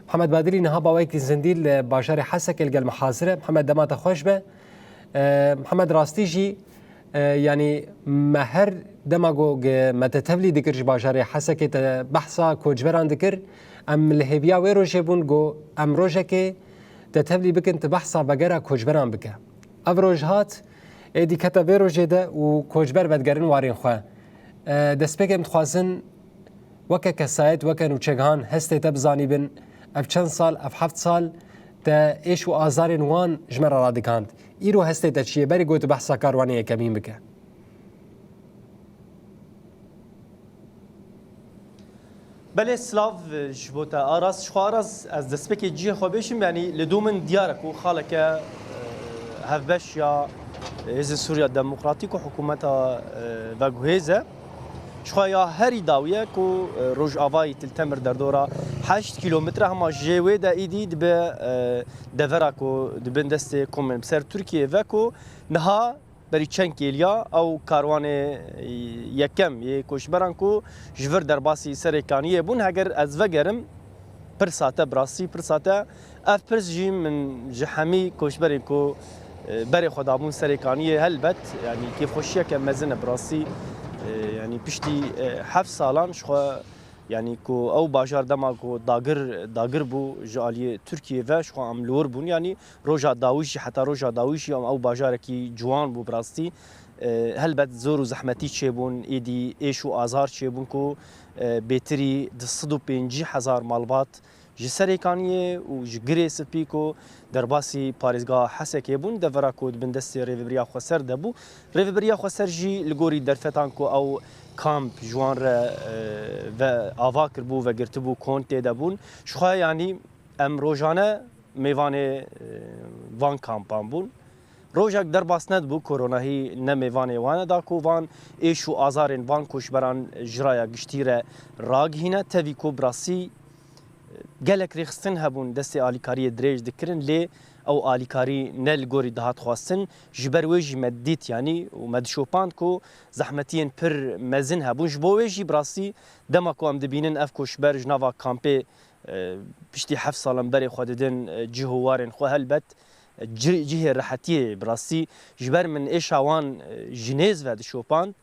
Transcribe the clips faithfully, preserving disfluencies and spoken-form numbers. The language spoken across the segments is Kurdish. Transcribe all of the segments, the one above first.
Mihemed Badirî niha bawekî zindî li bajarê Hesekê li gel me hazir e. Mihemed, dema te xweş be. E, Mihemed, rastî jî, e, yanî me her dema ku ge-, me te tevlî dikir ji bajarê Hesekê, te behsa koçberan dikir. Em li hêviya wê rojê bûn ku em rojekê te tevlî bikin, tu behsa vegera koçberan bike. Ev roj hat, êdî kete vê rojê de û koçber vedigerin warên xwe. E, destpêkê em dixwazin weke kesayet, weke nûçegihan hestê te bizanîbin, ev çend sal, ev heft sal te êş û azarên wan ji me re radigihand. Îro hestê te çi ye? Berî ku tu behsa karwanê yekemîn bike. Belê, silav ji bo te Aras. Ji xwe Aras, ez destpêkê cihê xwe bêjim, yanî li dû min diyar e ku xaleke, e, hevbeş ya Hêzên Sûriya Demokratîk û hikûmeta, e, veguhêz e. Ji xwe ya herî dawî ye ku, e, Rojavayî Til Temir derdora heşt kîlometre, hema jê wê de îdî dibe, e, devera ku di bin destê komên bi ser Tirkiyê ve ku niha berî çend kêliya ew karwanê yekem yê koçberan ku ji vir derbasî Serêkaniyê bûn, heger ez vegerim pirsa te, bi rastî pirsa te, ev pirs jî min ji hemî koçberên ku, e, berê xwe dabûn Serêkaniyê, helbet, yanî kêfxweşiyeke mezin e bi rastî. E, yanî piştî, e, heft salan ji xwe, yanî ku ew bajar dema ku dagir, dagir bû ji aliyê Tirkiyê ve, ji xwe em li wir bûn. Yanî roja dawî jî, heta roja dawî jî em ew bajarekî ciwan bû bi rastî. E, helbet zor û zehmetî çêbûn, êdî êş û azar çêbûn ku, e, bêtirî di sed û pêncî hezar malbat ji Serêkaniyê û ji Girê Spî ku derbasî parêzgeha Hesekê bûn, devera ku di bin destê Rêvebiriya Xweser de bû. Rêvebiriya Xweser jî li gorî derfetan ku ew kamp ji wan re, e, ve ava kiribû, vegirtibû, kon tê de bûn. Ji xwe, yanî em rojane mêvanê, e, van kampan bûn. Rojek derbas nedibû, koronahî ne mêvanê wan e da ku van êş û azarên van koçberan ji raya giştî re ragihîne. Tevî ku bi rastî gelek rêxistin hebûn, destê alîkariyê dirêj dikirin, lê ew alîkarî ne li gorî dihat xwestin. Ji ber wê jî me dît, yanî, û me dişopand ku zehmetiyên pir mezin hebûn. Ji bo wê jî bi rastî dema ku em dibînin ev koçber ji nava kampê, e, piştî heft salan berê xwe didin, e, cih û warên xwe, helbet, e, ci-, cihê rehetiyê bi rastî ji ber min êşa wan, e, ji nêz ve dişopand.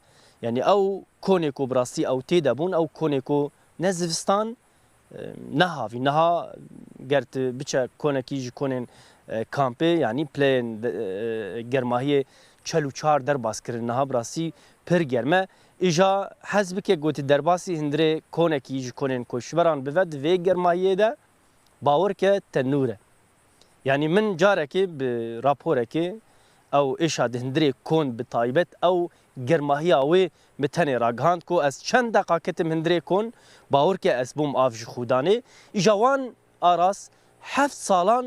Yanî ew konê ku bi rastî ew tê de bûn, ew konê ku ne zivistan, e, ne havî. Niha ger tu biçe konekî ji konên, e, kampê, yanî pileyên de, e, germahiyê çel û çar derbas kirin. Niha bi rastî pir germ e. Îja hez bike ku tu derbasî hundirê konekî ji konên koçberan bive di vê germahiyê de, bawer ke tenûr e. Yanî min carekê bi raporekê ew êşa di hundirê kon, bi taybet ew germahiya wê bi tenê ragihand ku ez çend deqa ketim hundirê kon, bawer ke ez bûm av ji xûdanê. Îja wan Aras heft salan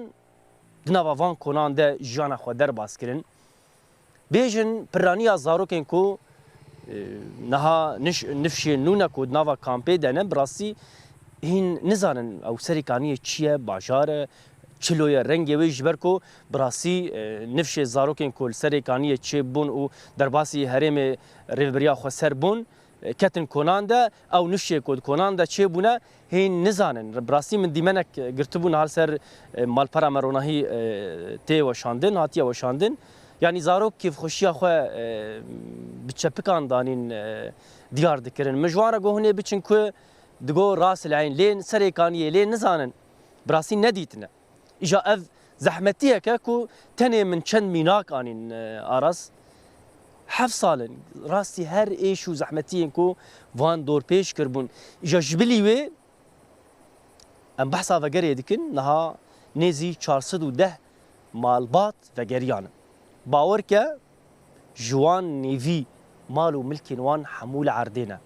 di nava van konan de jiyana xwe derbas kirin. Bêjin piraniya zarokên ku, e, niha niş-, nifşê nû ne ku di nava kampê de ne, bi rastî hîn nizanin ew Serêkaniyê çi ye, bajar e, çilo ye, rengê wê, ji ber ku bi rastî, e, nifşê zarokên ku li Serêkaniyê çêbûn û derbasî herêmê Rêvebiriya Xweser bûn, e, ketin konan de, ew nifşê ku di konan de çêbûne, hîn nizanin. Bi rastî min dîmenek girtibû, niha li ser, e, malpera me ronahî, e, tê weşandin, hatiye weşandin. Yanî zarok kêfxweşiya xwe, e, bi çepikan danîn, e, diyar dikirin. Min ji wan re got, hûn ê biçin ku digot rast li eyn, lê Serêkaniyê, lê nizanin. Bi rastî nedîtine. Îja ev zehmetiyek e ku tenê min çend mînak anîn, e, Aras. Heft sal in, rastî her êş û zehmetiyên ku van dorpêç kiribûn. Îja ji bilî wê em behsa vegerê dikin, niha nêzî çar sed û deh malbat vegeriyan in. Bawer ke, ji wan nêvî mal û milkên wan hemû li erdê ne.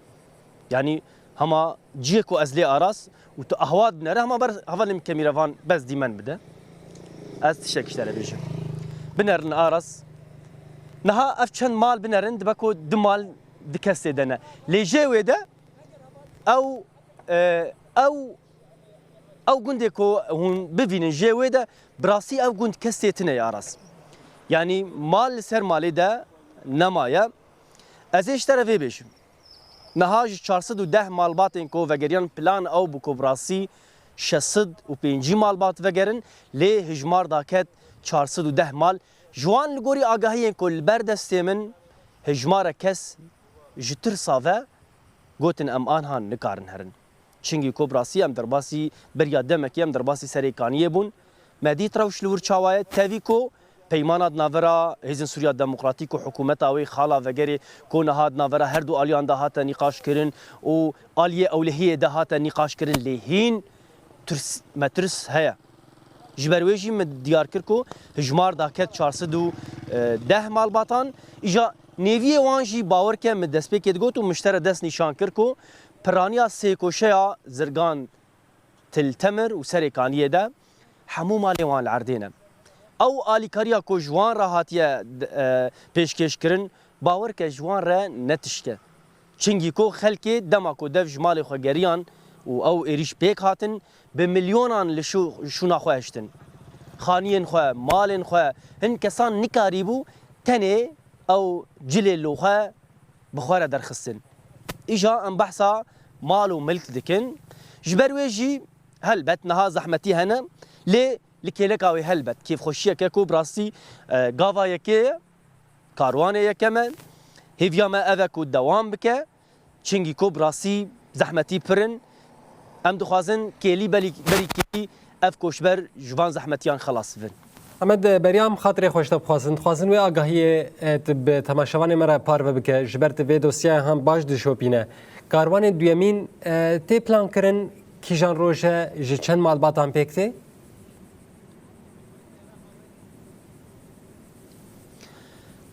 Yanî hema cihê ku ez lê Aras û tu ahwat binere, hema ber hevalê min kemîrevan bes dîmen bide. Ez tiştek ji te re bêjim. Binerin Aras. Niha ev çend mal binerin, dibe ku du mal di kestê de ne. Lê jê wê de ew, e, ew, ew gundê ku hûn bivînin jê wê de, bi rastî ew gund kestê tune ye Aras. Yanî mal li ser malê de nemaye. Ez ê ji te re vê bêjim. Niha ji çar sed û deh malbatên ku vegeriyan, plan ew bû ku bi rastî şeş sed û pêncî malbat vegerin, lê hijmar daket çar sed û deh mal. Ji wan li gorî agahiyên ku li ber destê min hijmara kes ji tirsa ve gotin em anha nikarin herin. Çingî ku bi rastî em derbasî beriya demekê em derbasî Serê Kaniyê bûn. Me dît rewş li wir çawa ye. Tevî ku peymana di navbera Hêzên Sûriya Demokratîk û hikûmeta wê xala vegerê ku niha di navbera her du aliyan de hate nîqaşkirin û aliyê ewlehiyê de hate nîqaşkirin lê hîn tirs, metirs heye. Ji ber wê jî min diyar kir ku hijmar daket çar sed û deh malbatan. Îja nêviyê wan jî bawer ke min destpêkê digot û min ji te re dest nîşan kir ku piraniya sêkoşeya Zirgan, Til Temir û Serê Kaniyê de hemû malê wan li erdê ne. Ew alîkariya ku ji wan re hatiye, e, pêşkêş kirin, bawer ke ji wan re ne tişt e. Çingî ku xelkê dema ku dev ji malê xwe geriyan û ew êrîş pêk hatin, bi milyonan li şû-, şûna xwe hiştin. Xaniyên xwe, malên xwe, hin kesan nikarîbû tenê ew cilê li xwe bi xwe re derxistin. Îja em behsa mal û milk dikin. Ji ber wê jî helbet niha zehmetî hene, lê li kêleka wê helbet kêfxweşiyeke ku bi rastî, e, gava yekê ye, karwanê yekem e. Hêviya me ev e ku dewam bike. Çingî ku bi rastî zehmetî pir in. Em dixwazin kêlî belî-, berî kêlî ev koçber ji van zehmetiyan xelas bibin. Emed, beriya em xatirê xwe ji te bixwazin. Dixwazin wê agahiyê, e, tu bi temaşevanê me re parve bike. Ji ber tu vê dosyaya han baş dişopîne. Karwanê duyemîn, e, tê plan kirin kîjan roj e, ji çend malbatan pêk tê?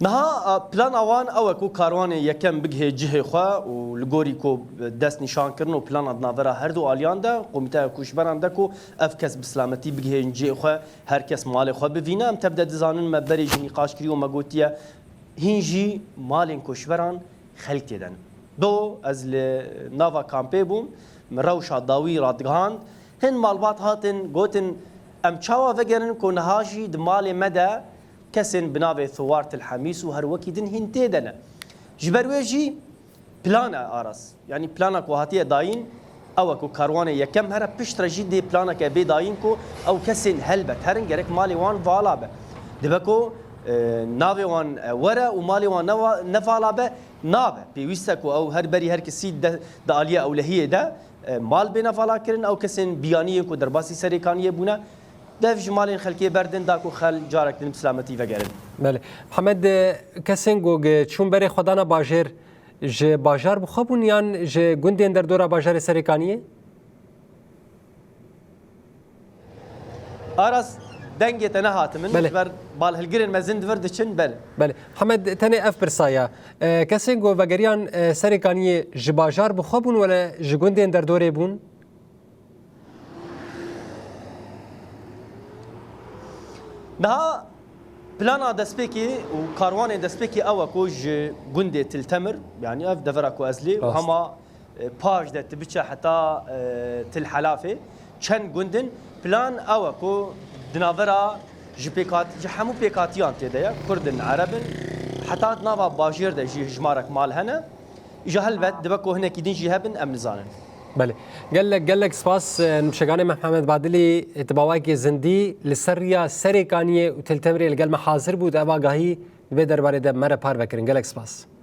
Niha, e, plana wan ew e ku karwanê yekem bigihê cihê xwe û li gorî ku dest nîşan kirin û plana di navbera her du aliyan de, komîteya koçberan de ku ev kes bi silametî bigihên cihê xwe, her kes malê xwe bivîne. Em tev de dizanin me berê jî nîqaş kiriye û me gotiye, hîn jî malên koçberan xelk tê de ne. Do ez li nava kampê bûm, min rewşa dawî radigihand. Hin malbat hatin, gotin, em çawa vegerin ku niha jî di malê me de kesên bi navê Thowar Til Hemîs û her wekî din hîn tê de ne. Ji ber wê jî plan e Aras. Yanî plana ku hatiye dayîn, ew e ku karwanê yekem here pişt re jî dê planeke bê dayîn ku ew kesên helbet herin gerek malê wan vala be. Dibe ku, e, navê wan, e, were û malê wan ne va-, ne vala be, nabe. Pêwîst e ku ew her berî her kesî de, di aliyê ewlehiyê de, e, mal bêne vala kirin, ew kesên biyanî yên ku derbasî Serê Kaniyê bûne, dev ji malên xelkê berdin da ku xel carek din bi silametî vegerin. Belê. Mihemed, e, kesên ku gi-, çûn berê xwe dana bajêr, ji bajar bi xwe bûn yan ji gundên derdora bajarê Serê Kaniyê? Aras, dengê te nehate min. Belê. Ji ber balhilgirên mezin di vir diçin, belê. Belê. Mihemed, tenê ev pirsa ye. E, kesên ku vegeriyan, e, Serê Kaniyê ji bajar bi xwe bûn wele ji gundên derdorê bûn? Niha plana destpêkê û karwanê destpêkê ew e ku ji gundê Til Temir, yanî ev devera ku ez lê û Rast. hema, e, paş de tu biçe heta, e, Til Helafê, çend gund in. Plan ew e ku di navbera ji pêkhat-, ji hemû pêkhatiyan tê de ye. Kurd in, Ereb in. Heta di nava bajêr de jî hijmarek mal hene. Îja helbet dibe ku hinekî din jî hebin, em nizanin. Belê. Gelek, gelek spas, e, nûşeganê me Mihemed Badilî, e, ti bi awayekî zindî li ser riya Serê Kaniyê û Til Temirê li gel me hazir bû, di ev agahî di vê derbarê de me re parve kirin. Gelek spas.